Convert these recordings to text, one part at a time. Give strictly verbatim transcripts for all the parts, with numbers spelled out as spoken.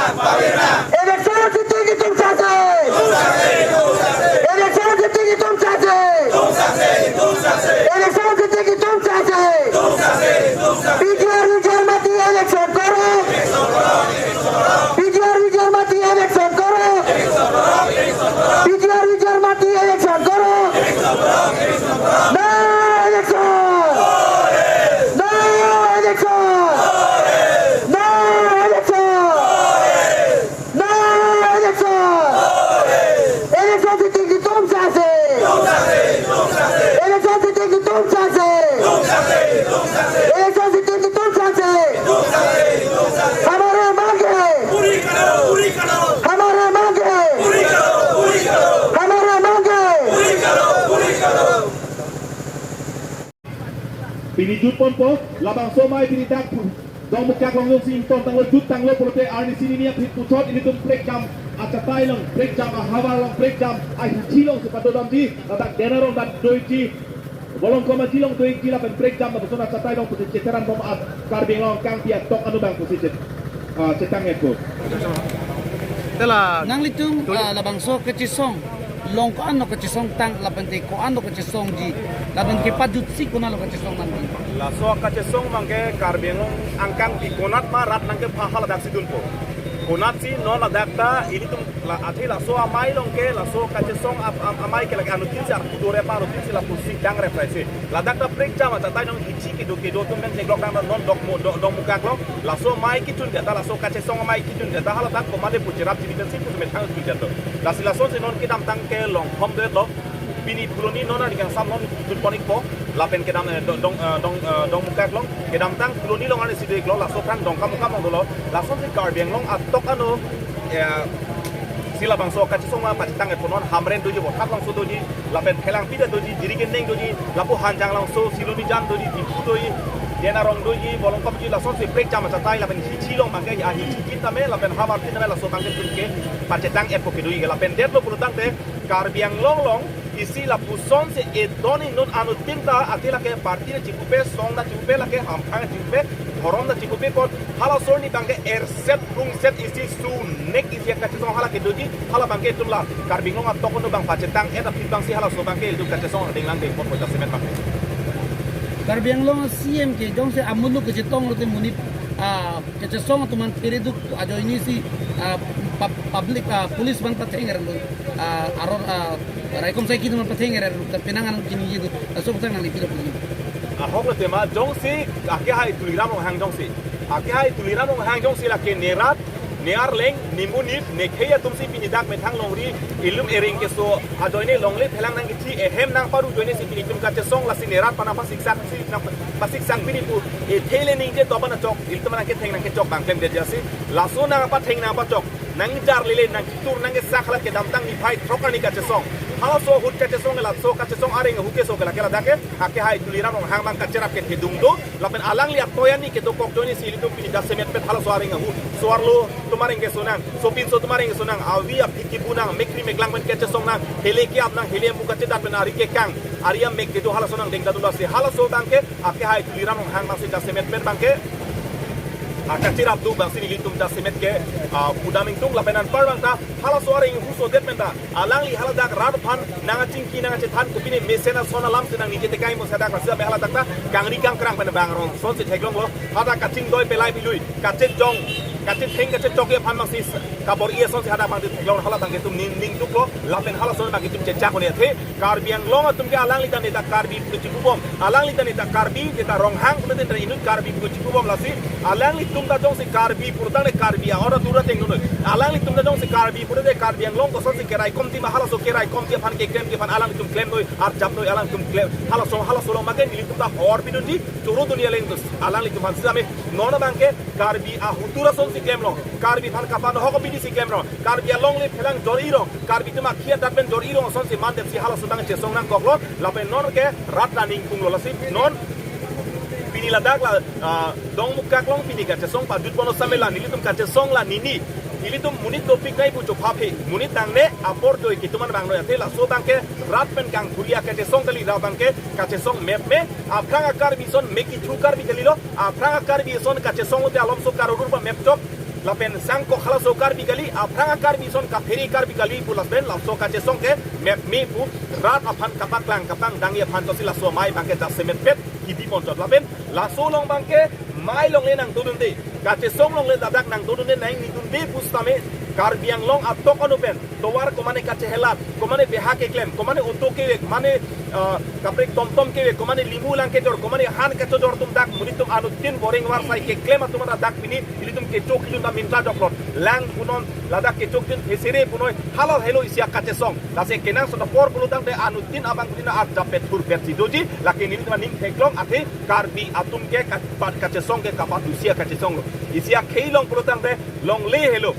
Election sitting itum sase. Election sitting itum sase. Election sitting itum sase. P G R Vijay Mati election koro. P G R Vijay Mati election koro. P G R Vijay Mati election koro. No election. No election. No election. No election. Election sitting itum sase. Election sitting itum sase. Election sitting itum sase. हमारे मांगे, हमारे मांगे, हमारे मांगे। Pini jut ponpo, labangso amei pini dak Dongmukak along jongsi ingtontanglo, juttanglo pulote arnisi nini aphi puthot ilitum prekjam achatai along, prekjam ahavar along, prekjam ahithi alongsi padodamji, ladak Dena arong dak doji, Bolongkom aji along doji, lapen prekjam lapuson achatai along pusi chetheran bom at Karbi Anglong angkangpi atok anu abang pusi chet, ah, chetang-etpo. Tela nanglitum, ah, labangso kachesong, along ko-an lo kachesongtang, lapen te ko-an lo kachesongji, lapen kepajutsi konat lo kachesong nangji? Laso kachesong abangke Karbi Anglong angkangpi konat ma rat nangkepha haladak si dunpo. Konatsi non ladak ta ilitum la athe laso amei along ke laso kachesong ap-, am-, amei ke lake anuttin si arpu dore pa anuttin si lapusi dangrep raise. Ladak ta prekjam achatai along hithi kedo kedo atum pen theklongdang non Dongmu-, Do-, Dongmukak along. Laso amei kechun det ta, laso kachesong amei kechun det ta haladak komatne pu cherapji bidan si pusi methang chun det to. Lasi lasonsi non kedamtang ke long thom det lo. Pini Phuloni non arni kangsam non jutpon-ikpo. Lapen kedam, eh, Dong, Dong, eh, Dong, eh, Dongmukak along. Kedamtang Phuloni along arnisi do-iklo, laso aphrang Dongkamukam along dolo. Lasonsi Karbi Anglong atok anu, eh, si labangso kachesong ma pachetang-etpo non, Hamren doji, Vothatlangso doji, lapen Phelangpi ta doji, Jirikindeng doji, lapu Hanjanglangso, Silonijan doji, Diphu doji, Dena arong doji, Bolongkom doji, lasonsi prekjam achatai, lapen hithi along abangke, ahithi kin tame, lapen havar kin tame, laso abangke atum ke pachetang-etpo kedoji ke, lapen detlo pulotangte, Karbi Anglong along isi lapusonsi edon inut anuttin ta athe lake party ta chipupe, song ta chipupe, lake hamphang chipupe, dhorom ta chipupe apot halaso arni abangke erset rungset isi sunek isi kachesong hala kedoji, hala abangke itum la Karbi Anglong atok anu abang pachetang-et aphi abangsi halaso abangke itum kachesong dinglang dingpon pu jasemet abang. Karbi Anglong C M ke jongsi amuluk kachetong lote monit, ah, kachesong atum aphan phere duk ajoinesi, ah, pub-, public, ah, police abang ta theng-er lo, ah, aror, ah, raikom saiki atum aphan patheng-er lo, ta penang an kini ye duk, ah, so tang nang likilo puli. Ahok lo tema jongsi, akehai Tuliram Ronghang jongsi. Akehai Tuliram Ronghang jongsi lake ne rat, ne arleng, ne monit, ne khei atumsi pini dak methang longri, ilum ering keso ajoine longle phelang nangkethi, ehem nangparu ajoinesi pini itum kachesong lasi ne rat aphan nangpasiksak si, nangpasiksak pini pu, ethe le ningje topan achok, ilitum nangketheng nangkechok abang klemdet jasi, laso nangpatheng nangpachok, nangjarlele, nangkitur nangkesak hala kedamtang niphai throk arni kachesong. Halaso ahut kachesong, laso kachesong areng ahu keso ke lake ladak ke, akehai Tuliram Ronghang abang kacherap kethedung do, lapen alangli atoyani kedokok ajoinesi ilitum pini jasemet pet halaso areng ahu, so-arlo atum areng keso nang, sopinso atum areng keso nang, avi aphi kibu nang, mekri meklang pen kachesong nang, hele ke-ap nang, hele amu kachedat pen ari kekang, ari amek kedo halaso nangdeng dadun lasi halaso abangke, akehai Tuliram Ronghang abangsi jasemet pet abangke, ah, kacherap do abangsi nelitum jasemet ke, ah, pudam ingtung lapen anpar abang ta, halaso areng ahu sodet pen ta, alangli haladak rat aphan nangkachingki nangkachethan kopine mesen ason alamsi nangningje tekaimo, hadak lasi ame haladak ta kangri kangkrang pen abang arong asonsi theklonglo, hadak kachingdoi pelai pilui, kachejong, kachetheng kachechokji aphan abangsi kabor-i asonsi hadak abang theklong, hala abangke itum ning, ningduklo, lapen halason abangke itum chechak un-e athe, Karbi Anglong atum ke alangli ta ne ta Karbi pu chipubom, alangli ta ne ta Karbi, ne ta Ronghang, ne ta inut Karbi pu chipubom lasi, alanglitum ta jongsi Karbi purtang ne Karbi a-ora tura tengno noi. Alanglitum ta jongsi Karbi purte Karbi Anglong kosonsi keraikomji ma halaso keraikomji aphan keklem, kephan alanglitum klem noi, arjap noi alanglitum klem. Halaso, halaso along magen ilitum ta hor pidunji, choro dunia lengdus. Alanglitum aphan sitame non abangke Karbi ahutur asonsi klemlo. Karbi aphan kapanohok abidi si klemlo. Karbi alongle phelang jor-i rong. Karbi atum akhia adat pen jor-i rong asonsi mandetsi halaso abang chesong nangkoklo. Lapen non ke rat ta ningkunglo lasi non pini ladak la, ah, Dongmukak along pini kachesong pajut ponlo same la nelitum kachesong la nini. Ilitum monit dopik nai pu chopha phe. Monit nangne apor joi kitum an bang noi athe laso abangke rat pen kangkuri akachesong kali, rat abangke kachesong mepme. Aphrang a-Karbi ason mek kichu Karbi kalilo. Aphrang a-Karbi ason kachesong lote alomso karorur pa mepchok. lapen sangkok halaso Karbi kali, aphrang a-Karbi ason kaphere Karbi kali pu lapen laso kachesong ke mepme pu rat aphan kapaklang kapangdangji aphan tosi laso amei abangke jasemetpet hidi ponchot lapen laso along abangke mei longle nangdodunde, kachesong longle ladak nangdodunde, nangni dunde pusitame Karbi Anglong atok anu pen tovar komane kachehelat, komane beha keklem, komane auto kevek, mane, ah, kaprek tomtom kevek, komane limu lang kejor, komane han kachojor atum dak monit atum anuttin boreng varsai keklem atum ladak pini ilitum kecho kilun ta minta joklot lang punon, ladak kecho kilun thesere punoi, halo helo isi akachesong. Lasi kenangsot apor pulotangte anuttin abang kulina arjap pet thurpet si doji, lake nelitum aning theklong athe Karbi atum ke ka-, pat kachesong ke kapatusi akachesong lo. Isi akhei long pulotangte longle helo.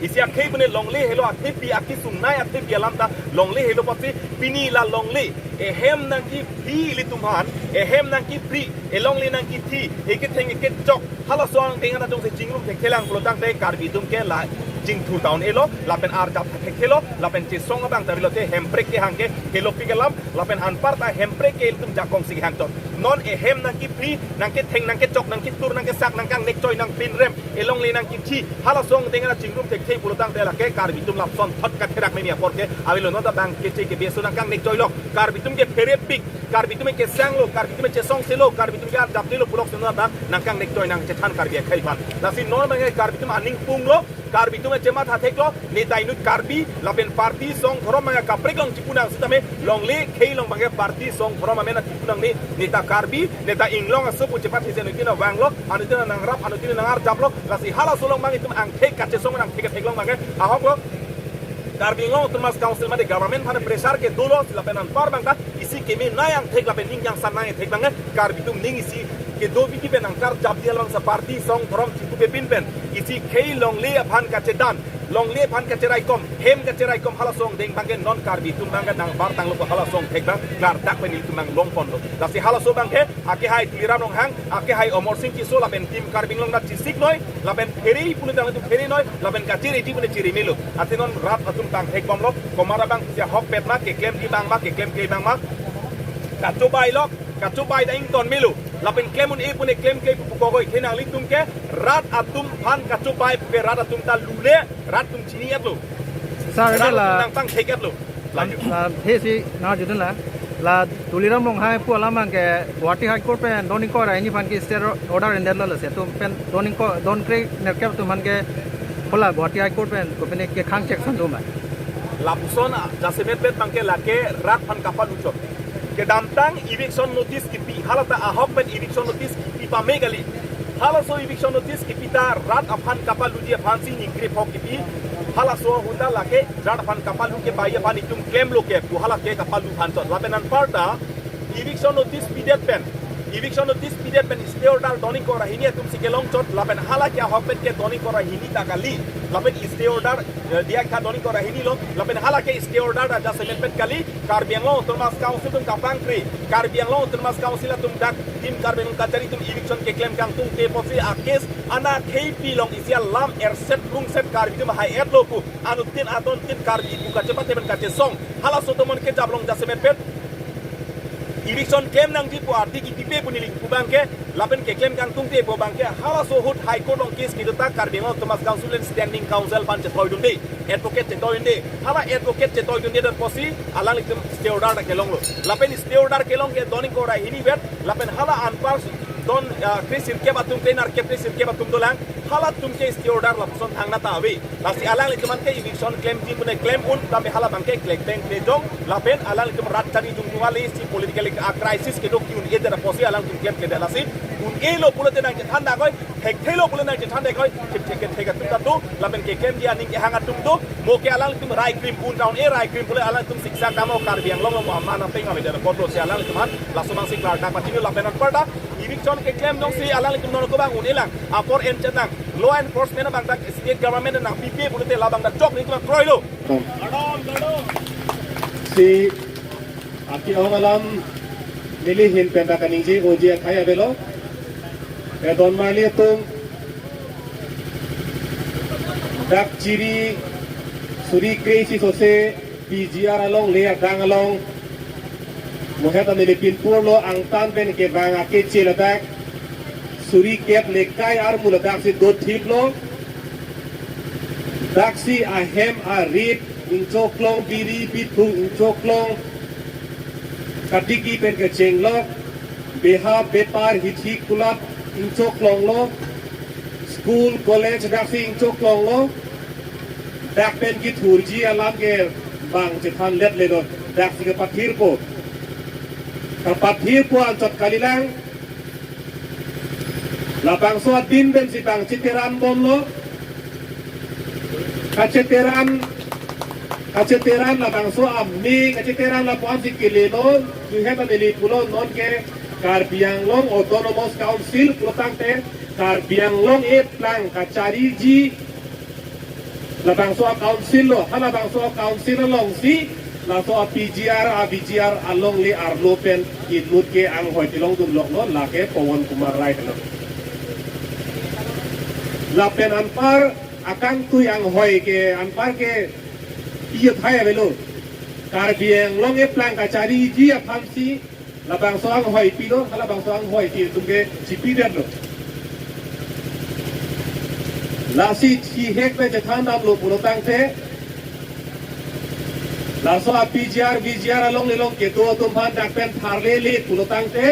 Isi akhei pune longle helo, akhei pi akisungnei akhei pi alam ta longle helo pasi pini la longle. Ehem nangkephri ilitum aphan, ehem nangkephri, elongle nangkethi, eketheng ekechok. Halaso angdeng ana jongsi chingrum thekthelang pulotangte Karbi atum ke la jingthur ta un-elo, lapen arjap thekthelo, lapen chesong abang ta avelo te Hemprek kehang ke helopik alam, lapen anparta Hemprek ke ilitum jakong si kehangchot. Non ehem nangkephri, nangketheng, nangkechok, nangketur, nangkesak, nangkangnekchoi, nangpinrem, elongle nangkethi, halaso angdeng ana chingrum thekthe pulotangte lake Karbi atum lapuson thot katherak meni apor ke avelo, non ta bang keche kebeso nangkangnekchoilo, Karbi atum ke pherepik, Karbi atum ke sanglo, Karbi atum ke chesongselo, Karbi atum ke arjapdelo pulok seno ta nangkangnekchoi nangchethan Karbi akhei aphan. Lasi non abangke Karbi atum aning punglo, Karbi atum chematha theklo, neta inut Karbi, lapen party song dhorom abangke kaprek long chipu nang sitame, longle khei long abangke party song dhorom amen chipu nangne, neta Karbi, neta inglong aso pu chepathesi anuttin vanglo, anuttin nangrap, anuttin nangarjaplo, lasi halaso along abang itum angthek kachesong angthek theklong abangke ahoklo. Karbi Anglong Autonomous Council mate government aphan pressure kedolo, lapen anpar abang ta isi kemenei angthek lapen ning yang sanai thek abangke Karbi atum ning isi kedo biki pen nangkarjapji alam sa party song dhorom chipu pepin pen isi khei longle aphan kachedan, longle aphan kacheraikom, hem kacheraikom halaso angdeng abangke non Karbi atum abangke nangbar tanglo ko halaso angthek abang klardak pen ilitum nanglong ponlo. Lasi halaso abangke akehai Tuliram Ronghang, akehai Amarsing Tisso lapen Team Karbi Anglong ta chesiknoi, lapen phere pune tang itum pherenoi, lapen kachereji pune cheremelo. Athe non rat atum tangthek bomlo, komat abang si ahokpet ma, keklemji abang ma, keklemkle abang ma, kachobailo, kachobai ta ington melo. Lapen klem un-e pune klemkle pu pukokoi, athe nanglitum ke rat atum aphan kachobai pu ke rat atum ta lule, rat atum chini-etlo. Sir, rat atum la nangtangthek-etlo. Laju. La, he si nangkarjudun la. La Tuliram Ronghang pu alam abangke Guwahati High Court pen don ingkoi ra hini aphan ke stay order endetlo, lasi itum pen don ingkoi, don krenerkep atum aphan ke hala Guwahati High Court pen kopine kekhang chek san doma? Lapuson, ah, jasemetpet abangke lake rat aphan kapaluchot. Kedamtang eviction notice kipi, hala ta ahokpet eviction notice kipi pame kali. Halaso eviction notice kipi ta rat aphan kapaluji aphan si ningkri phok kipi. Halaso ahut ta lake rat aphan kapalu kebai aphan itum klemlo ke pu hala ke kapalu aphan chot. Lapen anparta eviction notice pidet pen, eviction notice pidet pen stay order don ingkoi ra hini atum si kelong chot, lapen hala ke ahokpet ke don ingkoi ra hini ta kali. Lapen stay order, eh, diya tha don ingkoi ra hini lo, lapen hala ke stay order ta jasemetpet kali. Karbi Anglong Autonomous Council atum kapangkri, Karbi Anglong Autonomous Council atum dak Team Karbi Anglong kachari atum eviction keklem kangtungte pusi a-case ana khei pi long isi alam erset rungset Karbi atum hai-etlo pu, anuttin adontin Karbi pu kachepate pen kachesong. Halaso atum an kejap long jasemetpet. Eviction klem nangji pu ardi kipipe pu neli pu abangke, lapen keklem kangtungte pu abangke, halaso ahut High Court along case kedo ta Karbi Anglong Autonomous Council and Standing Counsel aphan chetoidunde, advocate chetoidunde, hala advocate chetoidunde det pusi alanglitum stay order ta kelonglo. Lapen stay order kelong ke don ingkoi ra hini vet, lapen hala anpar don, ah, kresirkep atum, krenerkep kresirkep atum dolang, halatum ke stay order lapuson thangnat ta ave. Lasi alanglitum an ke eviction klemji pune klem un, tame hala abangke klekpeng klejong, lapen alanglitum rat chari jung jung ale si political, ah, crisis kedo ki-un-e det pusi alanglitum klemkledet, lasi un-elo pulote nangchethan dakoi, thekthelo pulote nangchethan dakoi, thek thek thek atum ta do, lapen keklemji aning kehang atum do, mo ke alanglitum rai krim un ta un-e, rai krim pule alanglitum siksa kamo Karbi Anglong lo, mo aman apeng avedet apotlo si alanglitum an laso abang si klardak pachini lapen anparta eviction keklem jongsi alanglitum non ko abang un-elang, apor en chetang, law enforcement abang ta state government nangpipe pulote labang ta chok nelitum kroilo. Si ake-ong alam neli ahin pen ta kaningje, oji akhei avelo. Edon marli atum dak chiri suri kre-isi sose P G R along le adang along mohet anele pinpurlo, angtan pen kevang akeche ladak suri kep le kai armu ladak si dothiplo. Daksi ahem arit ingchoklong, biri bithung ingchoklong, kadiki pen kechenglok, beha bepar hithi kulat ingchoklonglo, school college daksi ingchoklonglo, dak pen kethurji alam ke bang chethan let le do, daksi kepathirpo. Kepathirpo anchot kalilang, labangso adin pensi bang cheteran bomlo. Kacheteran, kacheteran labangso amni, kacheteran lapuan si kelelo, juhet aneli pulo non ke Karbi Anglong Autonomous Council pulotangte Karbi Anglong eplang kachariji labangso a-council lo, halabangso a-council alongsi laso a-P G R, a-V G R alongle arlo pen inut ke anghoi chelongdunloklo, lake Pawan Kumar Rai lo. Lapen anpar akangtui anghoi ke anpar ke pi athai avelo. Karbi Anglong eplang kachariji aphansi labangso anghoi pilo, halabangso anghoi ke itum ke chipidetlo. Lasi thihek pen chethan damlo pulotangte, laso a-P G R, V G R alongle along kedo atum aphan dak pen tharlele pulotangte,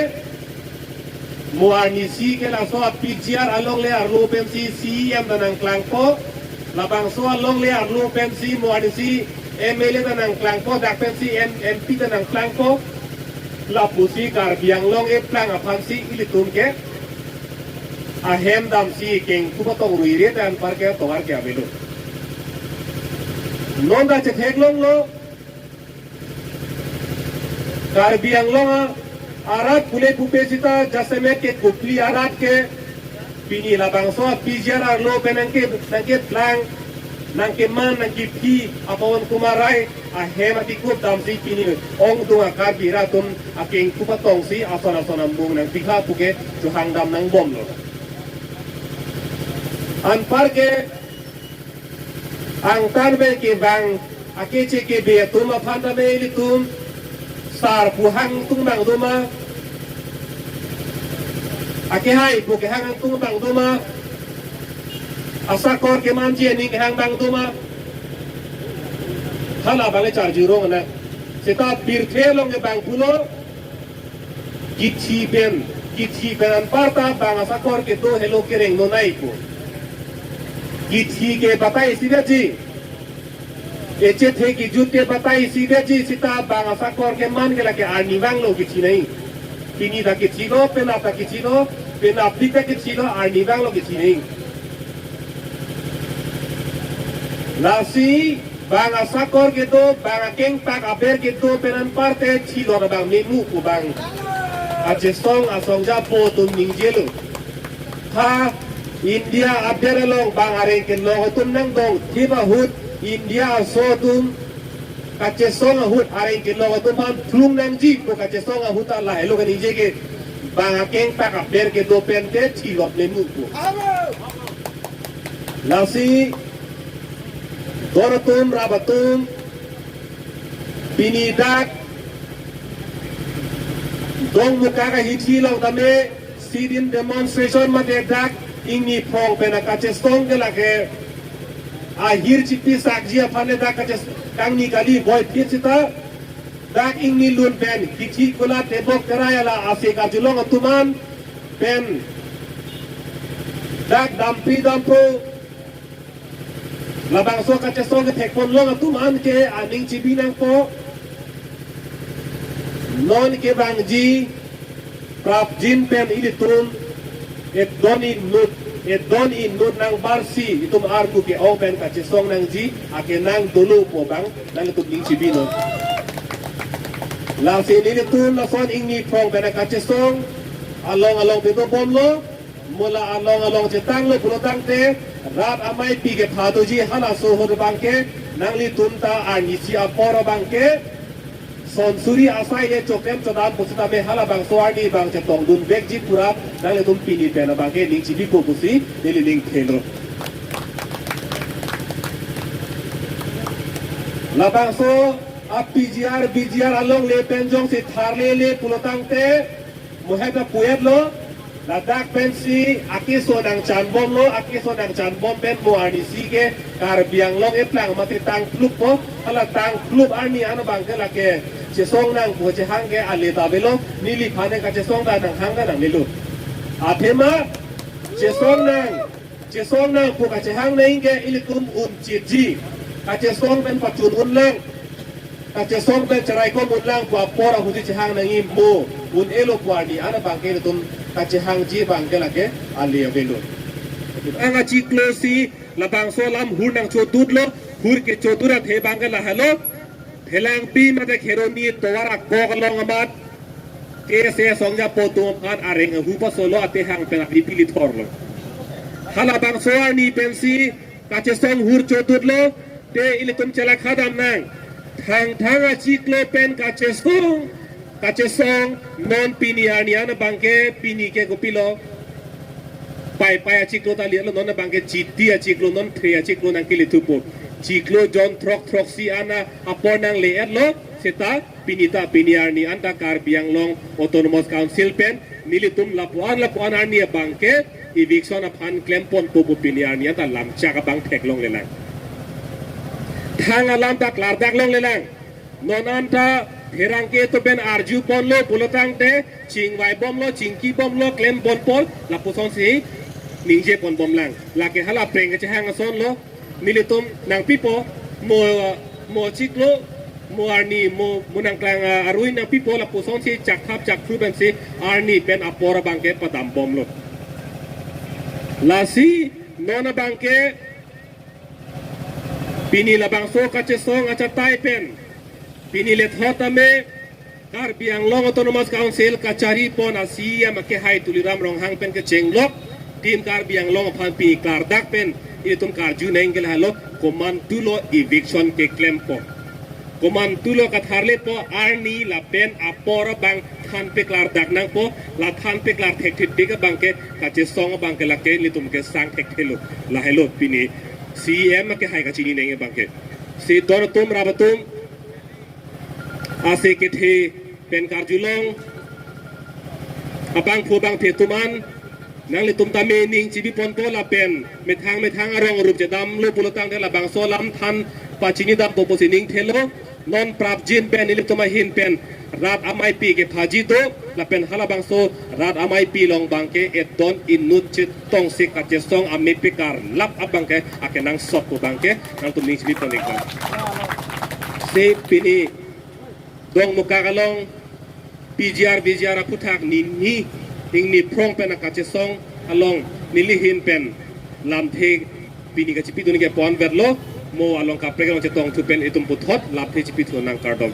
mo arnisi ke laso a-P G R alongle arlo pensi C E M ta nangklangpo, labangso alongle arlo pensi mo arnisi M L A ta nangklangpo, dak pensi M-, M P ta nangklangpo. Lapusi Karbi Anglong eplang aphansi ilitum ke ahem damsi kengku patong ruire ta anpar ke tovar ke avelo. Non ta chetheklonglo. Karbi Anglong a-, arat pule pupe sita jasemet ke Kopili arat ke pini labangso a-P G R arlo pen nangke, nangkeplang, nangkeman, nangkephi a-Pawan Kumar Rai ahem akekup damsi pini ongdung a-Karbi rat atum akengku patongsi ason ason ambung nangpikha puke chohang dam nangbomlo. Anpar ke angtan pen kevang akeche kebe atum aphan tame ilitum sar pu hang tung bang doma, akehai pu kehang tung bang doma, asakor kemanji aning kehang bang doma, hala bang charjurong na. Seta pirthe along ke bang pulo, kithi pen, kithi pen anpar ta bang asakor kedo helo kereng nonai ko. Kithi ke batai isi daji. Echethe kejut ke batai isi daji, sita bang asakor keman ke lake arnivang lo kithi nai. Pini ta kithilo, penap ta kithilo, penapdik ta kithilo, arnivang lo kithi nai. Lasi bang asakor kedo, bang akengpak aber kedo pen anpar te thilo ta bang memu ko bang. Kachesong asong japo atum ningjelo. Ha India aber along bang areng kelong atum nangdong thip ahut India aso atum kachesong ahut areng kelong atum aphan plung nangji ko kachesong ahut ta lahelo kaningje ke bang akengpak aber kedo pen te thilot memu ko. Lasi don atum, rap atum, pini dak Dongmukak ahithi along tame sit-in demonstration mate dak ingni phong pen akachesong ke lake ahir chipi sakji aphan le dak kaches-, kangni kali boi phit sita dak ingni lun pen kithi kulat tebok terai ala ase kachelong atum an pen dak dampi dampo labangso kachesong kethekponlong atum an ke aning chibi nangpo. Non kevangji prapjin pen ilitum edon inut, edon inut nangbarsi itum arku ke-ong pen kachesong nangji akenang dolo pu bang nanglitum ning chibi non. Lasi nelitum lason ingni phong pen kachesong along along pidobomlo. Mo la along along chetanglo pulotangte rat ameipi kepha doji halaso ahut abang ke nanglitum ta arnisi apor abang ke son suri asai le choklem chodam pusitame halabangso arni bang chetongdun vekji pura nanglitum pini pen abang ke ning chibipo pusi neli ning thelo. Labangso a-P G R, V G R alongle pen jongsi tharlele pulotangte mo het ta pu-etlo. Ladak pensi akeso nangchanbomlo, akeso nangchanbom pen mo arnisi ke Karbi Anglong eplang mati tangkluppo, hala tangklup arni an abangke lake chesong nang pu chehang ke ale ta avelo, neliphan kachesong ta nanghang ta nanglelo. Athema chesong nang, chesong nang pu kachehang nang ke ilitum un chitji, kachesong pen pachun unlang, kachesong pen cheraikom unlang pu apor ahutji chehang nangji mo un-elo pu arni an abangke ilitum kachehangji abangke lake ale avelo. Ang achiklo si labangso alam hur nangchodutlo, hur kechodut athe abangke lahelo. Phelangpi mate Kheroni tovar akok along amat K S A songja po atum aphan areng ahu pasolo ate hang pen api pili thorlo. Halabangso arni pensi kachesong hur chodutlo, te ilitum chelakha dam nang. Thangthang achiklo pen kachesong, kachesong non pini arni an abangke pini ke kopilo. Paipai achiklo ta lilo, non abangke Chiti achiklo, non Phre achiklo nangkele thupo. Chiklo jon throk throksi an apor nangle-etlo, seta pini ta pini arni anta Karbi Anglong Autonomous Council pen nelitum lapu-an lapu-an arni abangke eviction aphan klemponpo pu pini arni anta lamchak abang theklonglelang. Thang alam ta klardaklonglelang. Non anta pherangke atum pen arjuponlo pulotangte chingvaibomlo, chingkibomlo, klemponpo, lapusonsi ningjeponbomlang. Lake hala preng kachehang asonlo. Nelitum nangpipo, mo, mo chiklo, mo arni, mo, mo nangklang, ah, arui nangpipo, lapusonsi chakthap chakthru pensi arni pen apor abangke padambomlo. Lasi non abangke pini labangso kachesong achatai pen pini lethot ame Karbi Anglong Autonomous Council kacharipon a-C E M akehai Tuliram Ronghang pen kechenglok Team Karbi Anglong aphan pini klardak pen ilitum karju nang ke lahelo, komantulo eviction keklempo, komantulo katharlepo arni lapen apor abang thanpeklardak nangpo. La thanpeklar thekthedet abangke kachesong abangke lake nelitum kesang thekthelo. Lahelo pini C E M akehai kachini nang abangke. Si don atum, rap atum, ase kethe pen karjulong abangphu abangphi atum an, nanglitum tame ning chibiponpo lapen methang methang arong rup chedamlo pulotangte labangso alam than pachinidampo pusi ning thelo. Non prapjin pen nelitum ahin pen rat ameipi kephaji do, lapen halabangso rat ameipi along abangke edon inut chetongsi kachesong amei pekarlap abangke akenangsot pu abangke nangtum ning chibipon ikam. Si pini Dongmukak along P G R, V G R aphuthak nini ingni phrong pen akachesong along nelihin pen lamthe pini kachipidun ke ponvetlo, mo along kaprek along chetongthu pen itum puthot lamthe chipithu nang, kardom.